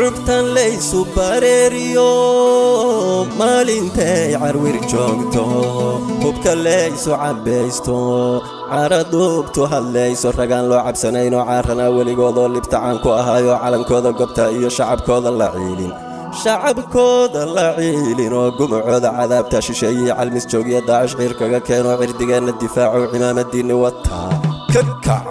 Rugtan laysu bareeriyo maalintay carwir joogto, hubka laysu cabbaysto, caraduubtu hadlayso, ragaan loo cabsanaynoo caarana weligoodoo libta caan ku ahaayoo calankooda gobta iyo shacabkooda la ciilin, shacabkooda la ciilin oo gumacooda cadaabta shisheeyii calmis joogiya Daacish ciir kaga keenoo cirdigeenna difaacow cimaamadiinni wataa ka kac.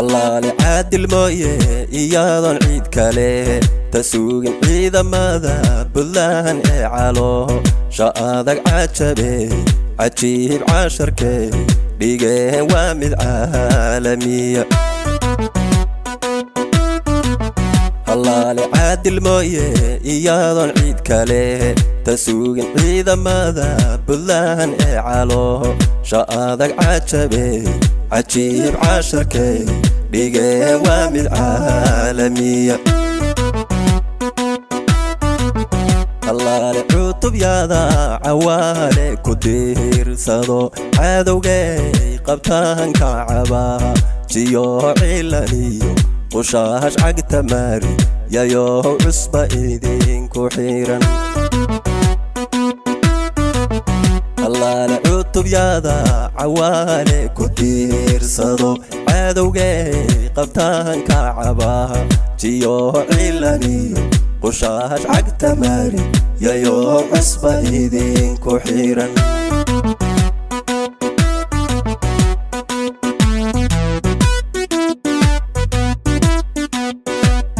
Allaale caadil mooye iyadoon ciid kale ta sugin ciidamada Buntland ee calo sha adag cajabe cajiib casharkee dhigeen waa mid caalamiya. Allaale caadil mooye iyadoon ciid kale ta sugin ciidamada Buntland ee calo sha adag cajabe cajiib casharkee dhigeen waa mid caalamiya. Allaale cutubyada cawaale ku diirsado cadowgay qabtaanka caba jiyo cilaniyo qushaash cagta maari yayo cusba idinku xiran. Allaale cutubyada cawaale ku diirsado cadowgay qabtaanka caba jiyo cilaniyo qushaash cagta maari yayo cusba idinku xiran.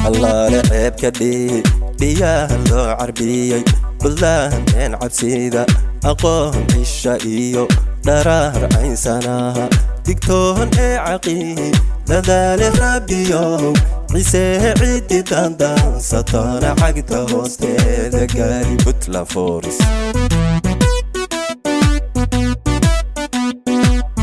Allaale ceebka dhihi dhiyaa loo carbiyey Buntland een cabsida aqoon cisha iyo dharaar caynsanaha digtoon ee caqii dadaale rabbiyow cisee ciddi dandaansatana cagta hoosteeda gaari Puntland Force.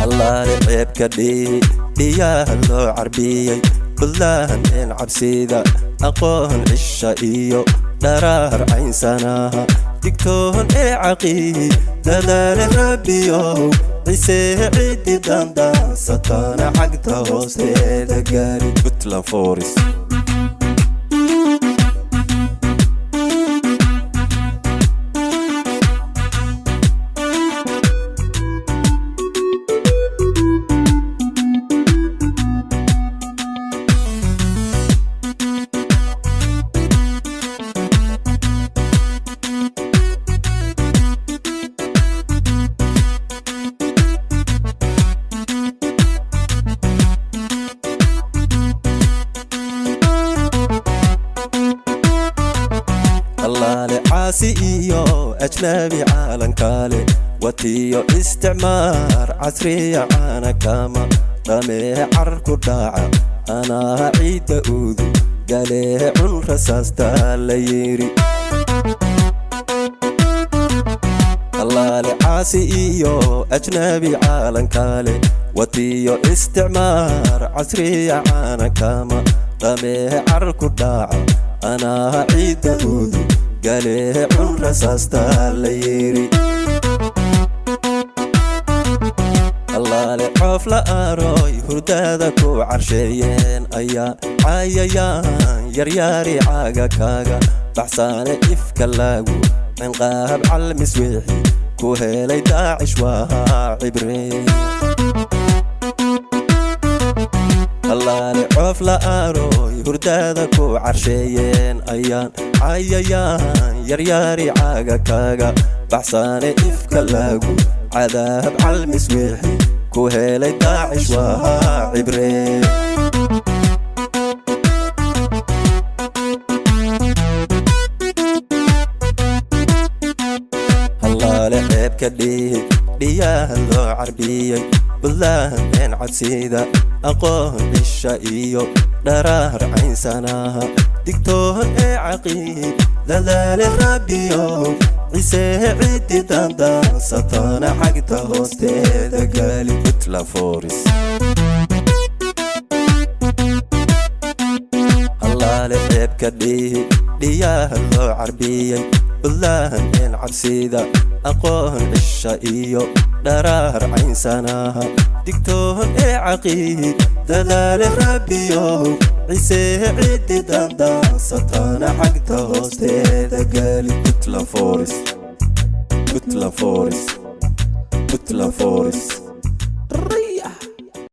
Allaale ceebka dhihi dhiyaa loo carbiyey Buntland een cabsida aqoon cisha iyo dharaar caynsanaha digtoon ee caqii dadaale rabbiyow cisee ciddi dandaansatana cagta hoosteeda gaari Puntland Force. Allaale caasi iyo ajnabi caalankale watiyo isticmaar casriya caana kama dhamee carar ku dhaca anaa ciidda uudu galee cun rasaasta la yidhi. Allaale caasi iyo ajnabi caalankale watiyo isticmaar casriya caana kama dhamee carar ku dhaca anaa ciidda uudu galee cun rasaasta la yidhi. Allaale coof la aaroy hurdada ku carsheeyeen ayaa cayayaan yaryaari caaga kaaga baxsaane ifka lagu cinqaab calmis wixii ku helay Daacish waa cibre. Allaale coof la aaroy hurdada ku carsheeyeen ayaan cayayaan yaryaari caaga kaaga baxsaane ifka lagu cadaab calmis wixii ku helay Daacish waa cibre. Allaale ceebka dhihi Dhiyaha loo carbiyey Buntland cabsida, aqoon cisha iyo dharaar caynsanaha, digtoon ee caqiid dadaale. Rabbiyo cisee ciddi dandaansatana xagta hoosteeda gaali. Puntland Force. Allaale ceebka dhihi, dhiyaha loo carbiyey Buntland cabsida, aqoon cisha iyo dharaar caynsanaha, digtoon ee caqiid dadaale. Rabbiyo cisee ciddi dandaansatana xagta hoosteeda gaali. Puntland Force, Puntland Force, Puntland Force.